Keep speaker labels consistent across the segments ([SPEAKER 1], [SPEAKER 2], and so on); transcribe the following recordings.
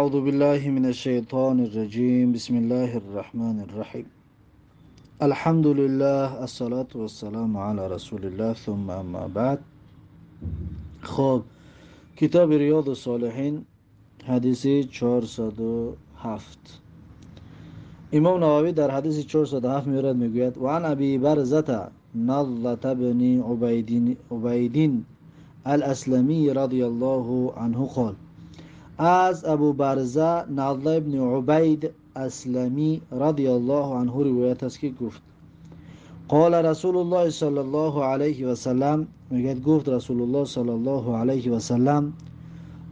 [SPEAKER 1] أعوذ بالله من الشيطان الرجيم. بسم الله الرحمن الرحيم. الحمد لله، الصلاة والسلام على رسول الله، ثم أما بعد. خب، کتاب ریاض الصالحین، حدیث 407. امام نووی در حدیث 407 میورد، میگوید: و عن ابی برزة نضلة بن عبید الاسلمی رضی الله عنه قال، از ابو برزه نضله ابن عبید اسلمی رضی الله عنه روایت است که گفت: قال رسول الله صلی الله علیه و سلم، میگه گفت رسول الله صلی الله علیه و سلم: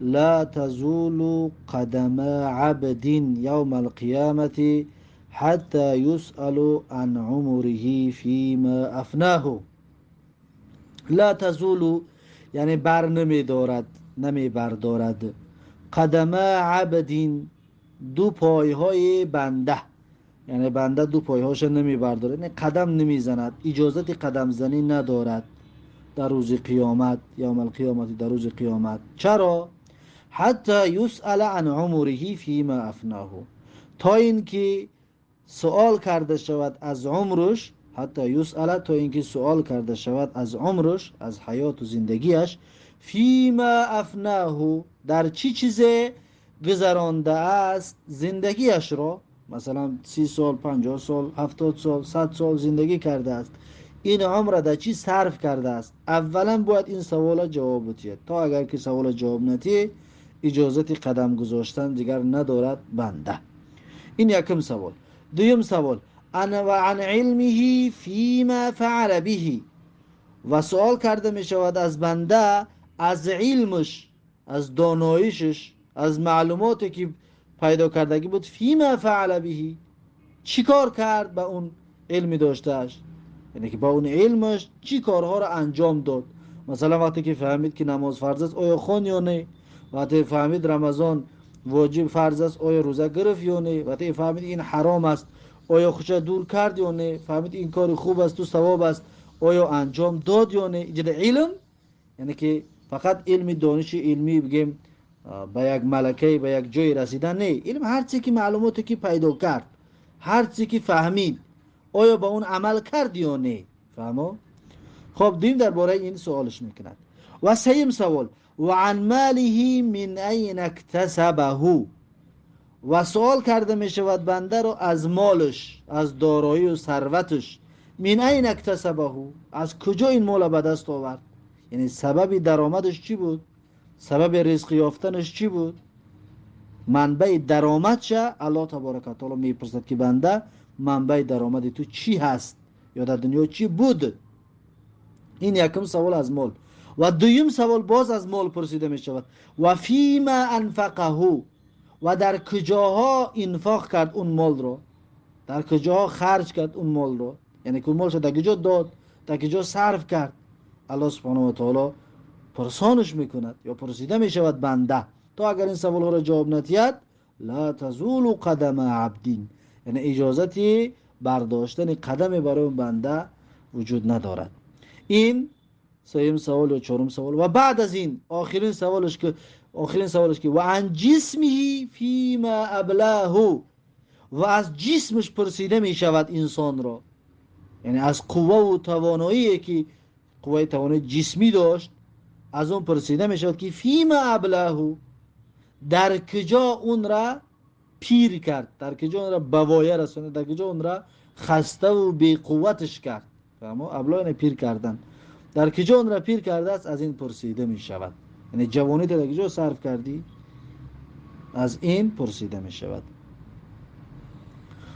[SPEAKER 1] لا تزول قدم عبد یوم القیامة حتى يسأل عن عمره فيما افناه. لا تزول یعنی بر نمی دارد، نمی بردارد، قدم عبد دو پایهای بنده، یعنی بنده دو پایهاش نمی بردارد، یعنی قدم نمیزند، اجازت قدم زنی ندارد در روز قیامت، یوم القیامت، در روز قیامت. چرا؟ حتی یسأل عن عمره فیما افناه، تا اینکه سوال کرده شود از عمرش، حتی یسأل، تا اینکه سوال کرده شود از عمرش، از حیات و زندگیش، فیما افناه، در چی چیز گذرانده است زندگیش را. مثلا 30 سال، 50 سال، 70 سال، 100 سال زندگی کرده است، این عمر در چی صرف کرده است؟ اولا باید این سوال جواب بدهد. تا اگر که سوال جواب ندهد، اجازت قدم گذاشتن دیگر ندارد بنده. این یکم سوال. دویم سوال: و عن علمه فیما فعل به، و سوال کرده می شود از بنده از علمش، از دانایشش، از معلوماتی که پیدا کردگی بود، فیما فعل به، چی کار کرد با اون علمی داشتهش، یعنی که با اون علمش چی کارها را انجام داد. مثلا وقتی که فهمید که نماز فرض است، آیا خواند یا نه؟ وقتی فهمید رمضان واجب فرض است، آیا روزه گرفت یا نه؟ وقتی فهمید این حرام است، آیا خوش دور کرد یا نه؟ فهمید این کار خوب است و ثواب است، آیا انجام داد یا نه؟ اینجا علم یعنی که فقط علم دانش علمی بگیم به یک ملکه، به یک جای رسیدن نه. علم هر چی که معلوماتی که پیدا کرد، هر چی که فهمید، آیا با اون عمل کرد یا نه؟ فهمو؟ خب، دیم درباره این سوالش میکند. و سیم سوال: و عن ماله من این اکتسبه، و سوال کرده می شود بنده رو از مالش، از دارایی و ثروتش، من این اکتسبه، از کجا این مال به دست آورد، یعنی سبب درآمدش چی بود، سبب رزق یافتنش چی بود، منبع درآمدش. الله تبارک و تعالی میپرسد که بنده، منبع درآمد تو چی هست یا در دنیا چی بود؟ این یکم سوال از مال. و دویم سوال باز از مال پرسیده می شود: و فیما انفقه، و در کجاها انفاق کرد اون مال رو، در کجاها خرج کرد اون مال رو، یعنی که مالش در کجا داد، در کجا صرف کرد. الله سبحانه و تعالی پرسانش میکند یا پرسیده می شود بنده. تا اگر این سوال ها را جواب ندهد، لا تزول قدم عبدین، یعنی اجازتی برداشتن قدم برای اون بنده وجود ندارد. این سوم سوال و چهارم سوال. و بعد از این آخرین سوالش که و عن جسمه فیما ابلاه، و از جسمش پرسیده می شود انسان را، یعنی از قوه و توانایی که قوه توانایی جسمی داشت، از اون پرسیده می شود که فیما ابلاه، در کجا اون را پیر کرد، در کجا اون را به وایه رساند، در کجا اون را خسته و بی قوتش کرد. فهمو؟ ابلا یعنی پیر کردن. در کجا اون را پیر کرده است، از این پرسیده می شود، یعنی جوانی در کجا صرف کردی، از این پرسیده می شود.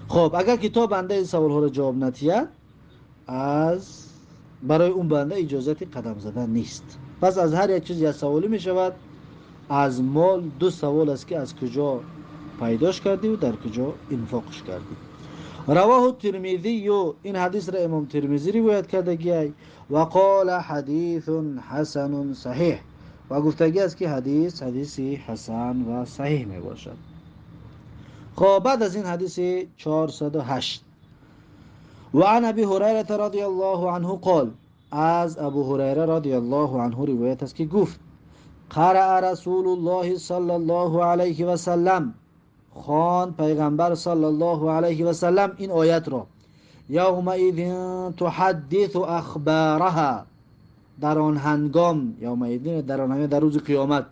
[SPEAKER 1] خب، اگر که تا بنده این سوال ها را جواب ندهد، از برای اون بنده اجازت قدم زدن نیست. پس از هر یک چیز یک سوالی می شود. از مال دو سوال است که از کجا پیداش کردی و در کجا انفاقش کردی. رواه الترمذی، این حدیث را امام ترمذی روایت کرده، و قال حدیث حسن صحیح، و گفتگی است که حدیث حدیثی حسن و صحیح می باشد. خب، بعد از این حدیث 408: و عن ابی هریره رضی الله عنه قال، از ابو هریره رضی الله عنه روایت است که گفت: قرأ رسول الله صلى الله علیه و سلم، خواند پیغمبر صلی الله علیه و سلم این آیت را، یومئذ تحدث اخبارها، در آن هنگام، یومئذ در آن هنگام، در روز قیامت،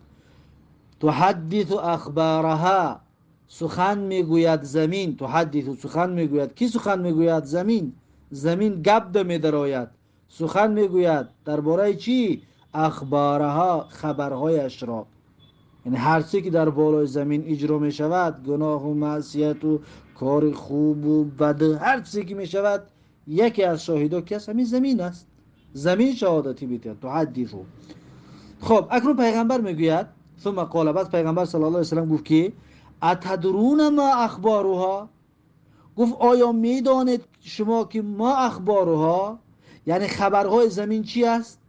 [SPEAKER 1] تحدث اخبارها، سخن میگوید زمین، تحدث سخن میگوید، کی سخن میگوید؟ زمین. زمین گپ میدراید، سخن میگوید درباره چی؟ اخبارها، خبرهایش را. یعنی هر چیزی که در بالای زمین اجرا می شود، گناه و معصیت و کار خوب و بد، هر چیزی که می شود، یکی از شاهدها که است همین زمین است. زمین شهادتی میدهد، تحدث. خب اکنون پیغمبر میگوید، ثم قال، بعد پیغمبر صلی الله علیه و سلم گفت که اتدرون ما اخبارها، گفت آیا میدانید شما که ما اخبارها، یعنی خبرهای زمین چی است؟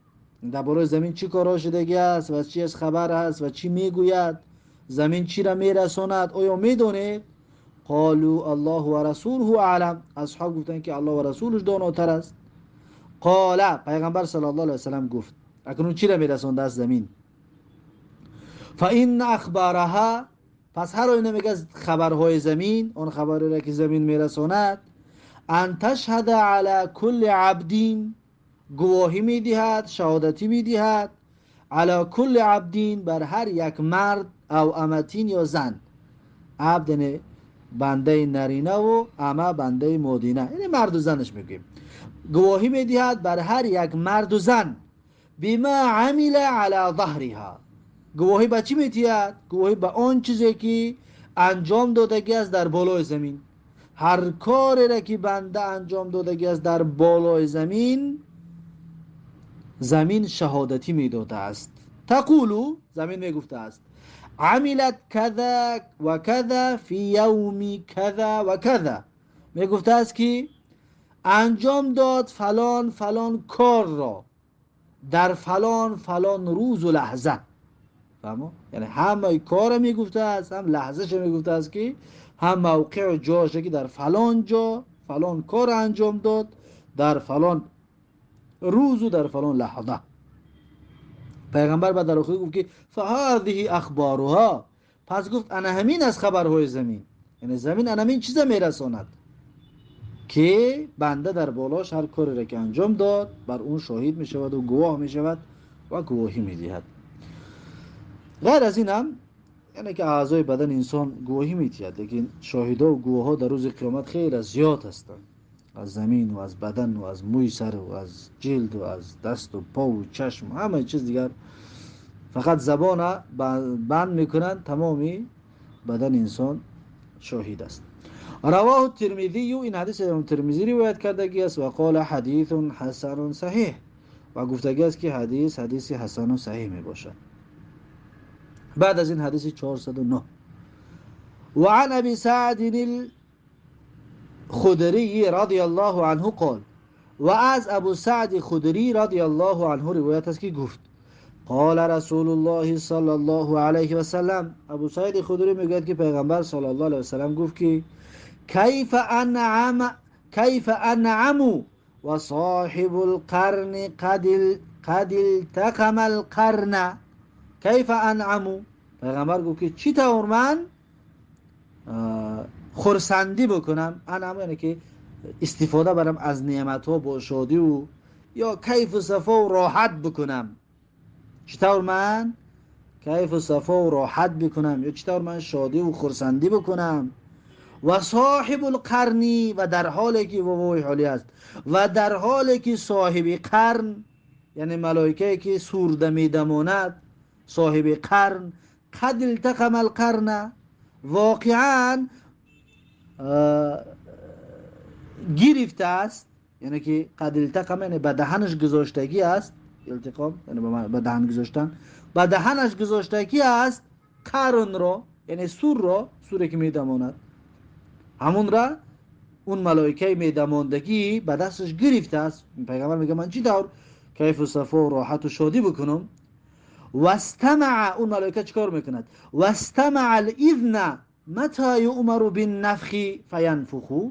[SPEAKER 1] درباره زمین چی کارها شدگی است و چی از خبر است و چی میگوید، زمین چی را میرساند، آیا میدانید؟ قالوا الله و رسوله اعلم، اصحاب گفتند که الله و رسولش داناتر است. قال، پیغمبر صلی الله علیه و سلم گفت، اکنون چی را میرسانده است زمین؟ فان اخبارها، پس هر آینه میگه از خبرهای زمین، آن خبری را که زمین میرساند، ان تشهد علی کل عبد، گواهی میدهد، شهادتی میدهد، علی کل عبد، بر هر یک مرد او امتین یا زن. عبد یعنی بنده نرینه و امه بنده مادینه، یعنی مرد و زنش میگیم. گواهی میدهد بر هر یک مرد و زن، بما عمل علی ظهرها، گواهی به چی میدهد؟ گواهی به آن چیزی که انجام دادگی است در بالای زمین. هر کاری را که بنده انجام دادگی است در بالای زمین، زمین شهادتی میداده است. تقولو، زمین میگفته است، عملت کذا و کذا فی یوم کذا و کذا، میگفته است که انجام داد فلان فلان کار را در فلان فلان روز و لحظه. فهمو؟ یعنی همه کار میگفته است، هم لحظه‌ش میگفته است که هم موقع و جاش که در فلان جا فلان کار انجام داد، در فلان روز و در فلان لحظه. پیغمبر بعد در آخر گفت که فهذه اخبارها، پس گفت انا همین از خبرهای زمین، یعنی زمین انا همین چیزا میرساند که بنده در بالاش هر کاری را که انجام داد بر اون شاهد میشود و گواه میشود و گواهی میدهد. غیر از این هم یعنی که اعضای بدن انسان گواهی میدهد، لیکن شاهدها و گواها در روز قیامت خیلی زیاد هستند، از زمین و از بدن و از موی سر و از جلد و از دست و پا و چشم، همه چیز دیگر. فقط زبان بند میکنند، تمامی بدن انسان شاهد است. رواه الترمذی، این حدیث امام ترمذی روایت کردگی است، و قال حدیث حسن صحیح، و گفتگی است که حدیث حدیث حسن و صحیح می باشد. بعد از این حدیث 409، و عن ابی سعد الخدری رضی الله عنه قال، و از ابو سعد خدری رضی الله عنه روایت است که گفت قال رسول الله صلی الله علیه و سلم، ابو سعید خدری میگوید که پیغمبر صلی الله علیه و سلم گفت که کیف انعم، کیف انعم و صاحب القرن قد التقم القرن. کیف انعم، پیغمبر گفت که چی طور من خرسندی بکنم، انعم یعنی که استفاده برم از نعمت ها با شادی و یا کیف و صفا و راحت بکنم. چطور من کیف و صفا و راحت بکنم یا چطور من شادی و خرسندی بکنم؟ و صاحب القرنی، و در حالی که وای حالی است، و در حالی که صاحب قرن یعنی ملائکه که سور دمیدماند، صاحب قرن قد التقم القرن، واقعا گرفته است، یعنی که قد التقم یعنی به دهنش گذاشتگی است، التقام یعنی به دهن گذاشتن، به دهنش گذاشتگی است قرن را، یعنی سور را، سوری که میدماند همون را اون ملائکه میدماندگی به دستش گرفته است. پیغمبر میگه من چی طور کیف و صفا و راحت و شادی بکنم؟ واستمع، اون ملائکه چیکار میکند؟ واستمع الاذن متى یؤمر بالنفخ فینفخ.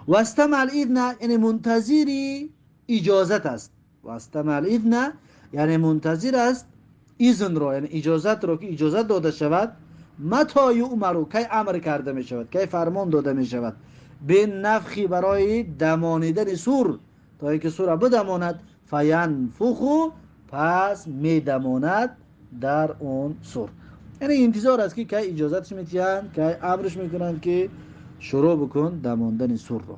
[SPEAKER 1] واستمع الاذن یعنی منتظر اجازت است، واستمع الاذن یعنی منتظر است изн ро, яъне иҷозат ро, ки иҷозат дода шавад, متى يؤمر, кай амр карда мешавад, кай фармон дода мешавад, بالنفخ, барои дамонидани сур, то инки сура бидамонад, فينفخ, пас медамонад дар он сур. Яъне интизор аст, ки кай иҷозатш метиҳанд, кай амрш мекунанд, ки шурӯъ бикун дамондани сурро.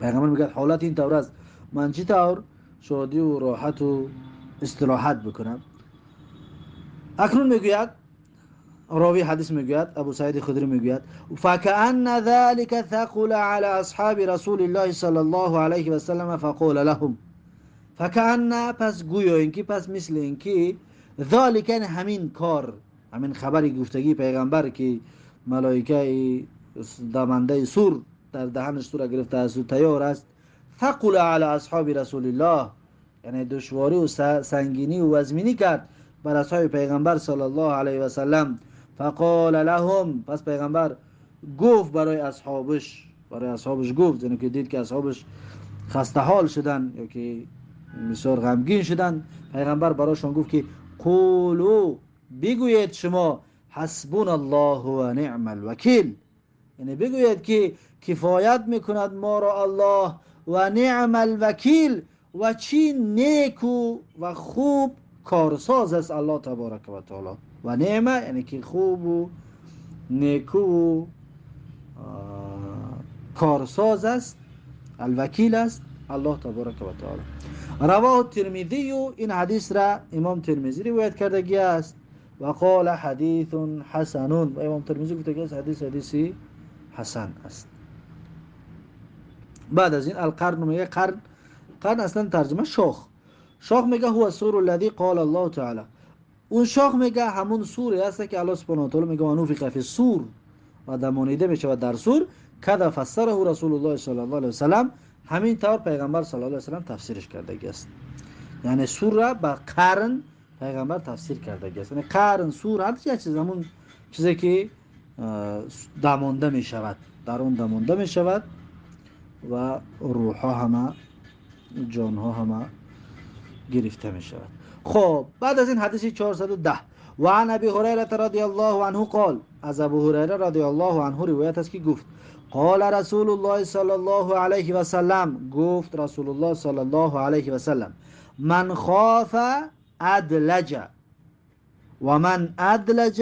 [SPEAKER 1] Пайғамбар мегӯяд, ҳолат ин тавр аст, ман чӣ тавр шодиву роҳату истироҳат бикунам? Акнун мегӯяд ровии ҳадис, мегӯяд Абу Саиди Худрӣ, мегӯяд: فكأن ذلك ثقل على أصحاب رسول الله صلى الله عليه وسلم فقال لهم. فكأن, пас гӯё ин ки, пас мисли ин ки, ذلك, ҳамин кор, ҳамин хабари гуфтагии пайғамбар, ки малоикаи дамандаи сур дар даҳанаш сура гирифтааст, тайёр аст, ثقل على أصحاب رسول الله, яъне душворию сангинию вазминӣ кард бар асҳоби пайғамбар صلى الله عليه وسلم. فقال لهم, пас пайғамбар гуфт барои асҳобиш, барои асҳобиш гуфт, яъне ки дид, ки асҳобиш хастаҳол шуданд ё ки бисёр ғамгин шуданд, пайғамбар барошон гуфт, ки قولوا, бигӯед шумо, حسبنا الله ونعم الوكيل, яъне бигӯед, ки кифоят мекунад моро Аллоҳ, ونعم الوكيل, ва чӣ неку ва хуб корсоз аст Аллоҳ تبارك وتعالى. ونعم, яъне ки хубу некуву корсоз аст, الوكيل аст Аллоҳ تبارك وتعالى. رواه الترمذي, ин ҳадисра имом Термизӣ ривоят кардагӣ аст, وقال حديث حسن, ва имом Термизӣ гуфтагӣ аст, ҳадис ҳадиси ҳасан аст. Баъд аз ин القرن мега. Қарн, қарн аслан тарҷима шох. Шох мега: هو الصور الذي قال الله تعالى, он шох мега ҳамун суре аст, ки Аллоҳ سبحانه وتعالى мега: ونفخ في الصور, ва дамонида мешавад дар сур. كذا فسره رسول الله صلى الله عليه وسلم, ҳамин тавр пайғамбар صلى الله عليه وسلم тафсириш кардагӣ аст. Яъне сурра ба қарн пайғамбар тафсир кардагӣ аст. Яъне қарн, сур ҳар як чиз, ҳамун чизе ки дамонда мешавад, дар он дамонда мешавад ва рӯҳҳо ҳама, ҷонҳо ҳама гирифта мешавад. Хоб, баъд аз ин ҳадиси 410. وعن أبي هريرة رضي الله عنه قال, аз Абу Ҳурайра رضي الله عنه ривоят аст, ки гуфт: قال رسول الله صلى الله عليه وسلم, гуфт Расулуллоҳ صلى الله عليه وسلم: من خاف أدلج ومن أدلج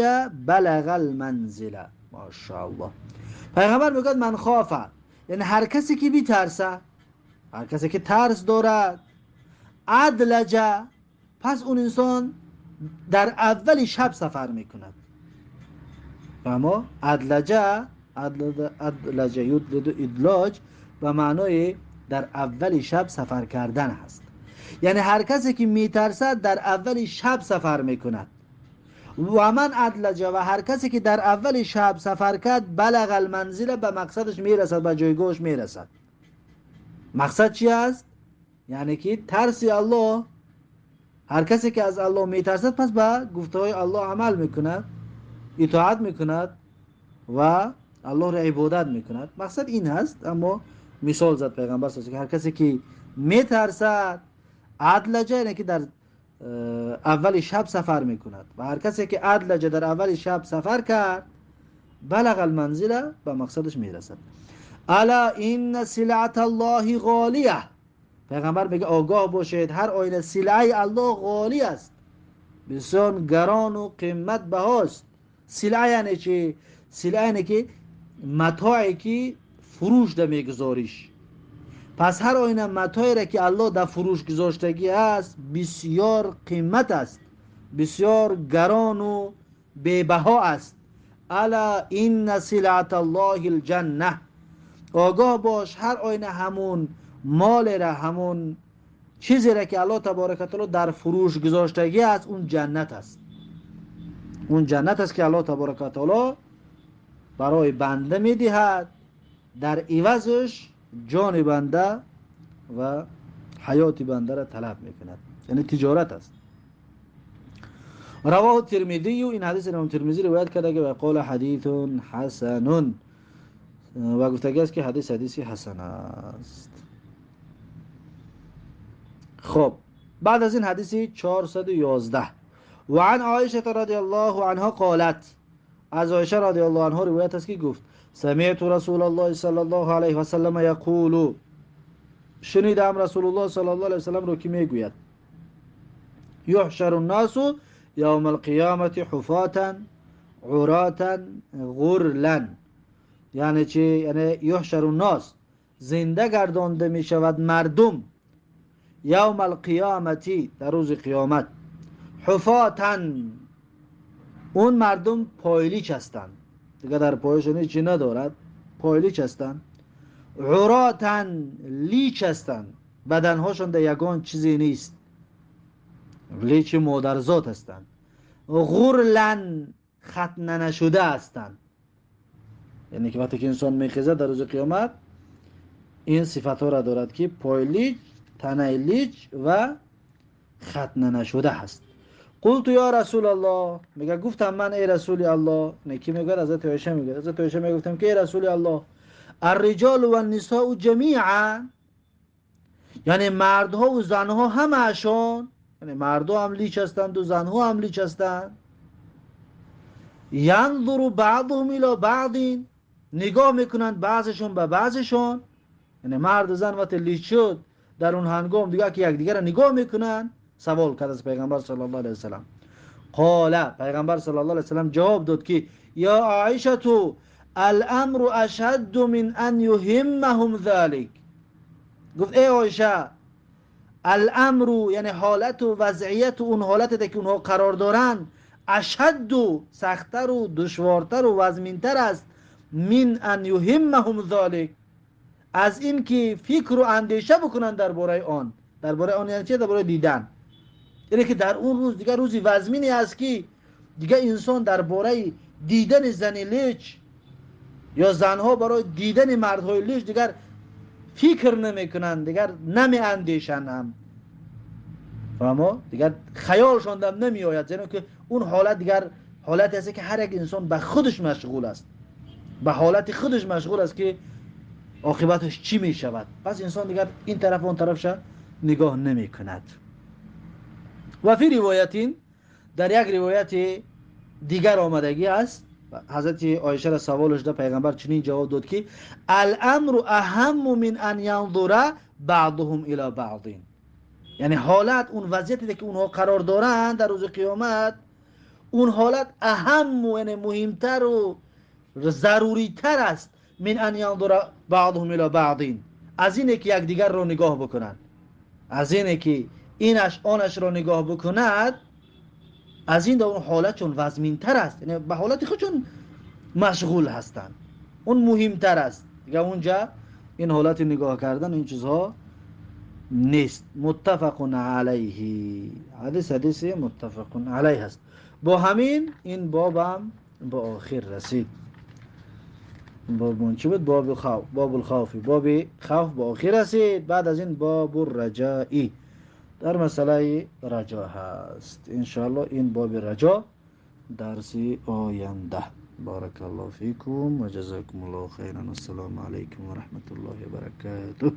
[SPEAKER 1] بلغ المنزل. ماشاءالله. پیغمبر میگوید من خاف, یعنی هر کسی که بیترسه، هر کسی که ترس دارد، أدلج, پس اون انسان در اول شب سفر میکند. اما أدلج, أدلج يدلج إدلاج, به معنای در اول شب سفر کردن هست. یعنی هر کسی که میترسد در اول شب سفر میکند. ومن أدلج, و هر کسی که در اول شب سفر کرد، بلغ المنزل, به مقصدش میرسد، به جایگاهش میرسد. مقصد چی است؟ یعنی که ترسی الله. هر کسی که از الله میترسد، پس به گفته های الله عمل میکند، اطاعت میکند و الله را عبادت میکند. مقصد این هست. اما مثال زد پیغمبر که هر کسی که میترسد، أدلج, یعنی که در اول شب سفر میکند، و هر کسی که أدلج، در اول شب سفر کرد، بلغ المنزل, به مقصدش میرسد. ألا إن سلعة الله غالية. پیغمبر میگه آگاه باشید، هر آینه سلعه الله غالی است، بسیار گران و قیمت بهاست. سلعه یعنی چی؟ سلعه یعنی که متاعی که فروش ده میگذاریش. پس هر آینه متاعی را که الله در فروش گذاشتگی است، بسیار قیمت است، بسیار گران و بی‌بها است. ألا إن سلعة الله الجنة. آگاه باش، هر آینه همون مال را، همون چیزی را که الله تبارک و تعالی در فروش گذاشتگی است، اون جنت است. اون جنت است که الله تبارک و تعالی برای بنده میدهد، در عوضش جان بنده و حیات بنده را طلب میکند، یعنی تجارت است. رواه الترمذي, این حدیث امام ترمذی روایت کرده که وقال حديث حسن, و گفتگی است که حدیث حدیثی حسن است. خب، بعد از این حدیثی 411. و عن عایشه رضی الله عنها قالت، از عایشه رضی الله عنها روایت است که گفت سمعت رسول الله صلی الله علیه و سلم یقول، شنیدم رسول الله صلی الله علیه و سلم رو که میگوید یحشر الناس یوم القیامة حفاة عراة غرلا. یعنی چی؟ یعنی یحشر الناس، زنده گردانده می شود مردم، یوم القیامتی، در روز قیامت، حفاة، اون مردم پایلیچ هستند، دیگه در پایشون هیچی ندارد، پایلیچ هستند، عراة، لیچ هستند، بدنهاشون در یگان چیزی نیست، لیچ مادرزاد هستند، غرلا، ختنه نشده هستند. یعنی که وقتی که انسان میخیزد در روز قیامت این صفت ها را دارد که پایلیچ، تنه لیچ و ختنه نشده هست. قلت یا رسول الله، میگه گفتم من ای رسول الله. نه کی میگه؟ حضرت عایشه میگه. حضرت عایشه میگه گفتم که ای رسول الله، الرجال و النساء جمیعا، یعنی مردها و زنها همه‌شون، یعنی مردها هم لیچ هستند و زنها هم لیچ هستند. ینظر بعضهم الی بعض، نگاه میکنند بعضشون به بعضشون، یعنی مرد و زن وقتی لیچ شد در اون هنگام دیگه که یکدیگر را نگاه میکنند. سوال کرد از پیغمبر صلی الله علیه وسلم. قال، پیغمبر صلی الله علیه وسلم جواب داد که یا عایشه الامر اشد من ان یهمهم ذلک. گفت ای عایشه، الامر یعنی حالت و وضعیت و اون حالت که اونها قرار دارند، اشد و سختتر و دشوارتر و وزمینتر است، من ان یهمهم ذلک، از این که فکر و اندیشه بکنن درباره آن. درباره آن یعنی چه؟ درباره دیدن. یعنی که در اون روز دیگه روزی وزمینی است که دیگه انسان درباره دیدن زن لیچ یا زنها برای دیدن مردهای لیچ دیگر فکر نمیکنن، دیگر نمی اندیشن هم، فهمو؟ دیگر خیالشان هم نمی آید، زیرا که اون حالت دیگر حالت است که هر یک انسان به خودش مشغول است، به حالت خودش مشغول است که عاقبتش چی می شود. پس انسان دیگر این طرف و اون طرفش نگاه نمی کند. و فی روایت، در یک روایت دیگر آمدگی است، حضرت عایشه را سوالش ده پیغمبر چنین جواب داد که الامر اهم من ان ینظر بعضهم الی بعض، یعنی حالت اون وضعیتی که اونها قرار دارند در روز قیامت، اون حالت اهم و یعنی مهمتر و ضروری تر است من ان ینظر بعضهم الی بعض، از اینه که یکدیگر رو نگاه بکنند، از اینه که اینش آنش رو نگاه بکند، از این در اون حالت چون وزمینتر است، یعنی به حالت خودشون مشغول هستند، اون مهمتر است دیگه. اونجا این حالت نگاه کردن این چیزها نیست. متفق علیه، حدیث متفق علیه است. با همین این بابم به آخر رسید. باب چی بود؟ باب خوف، باب الخوف، باب خوف به آخر رسید. بعد از این باب الرجائی در مسئله رجا هست. انشاءالله این باب رجا درس آینده. بارک الله فیکم و جزاکم الله خیرا. السلام علیکم و رحمت الله و برکاته.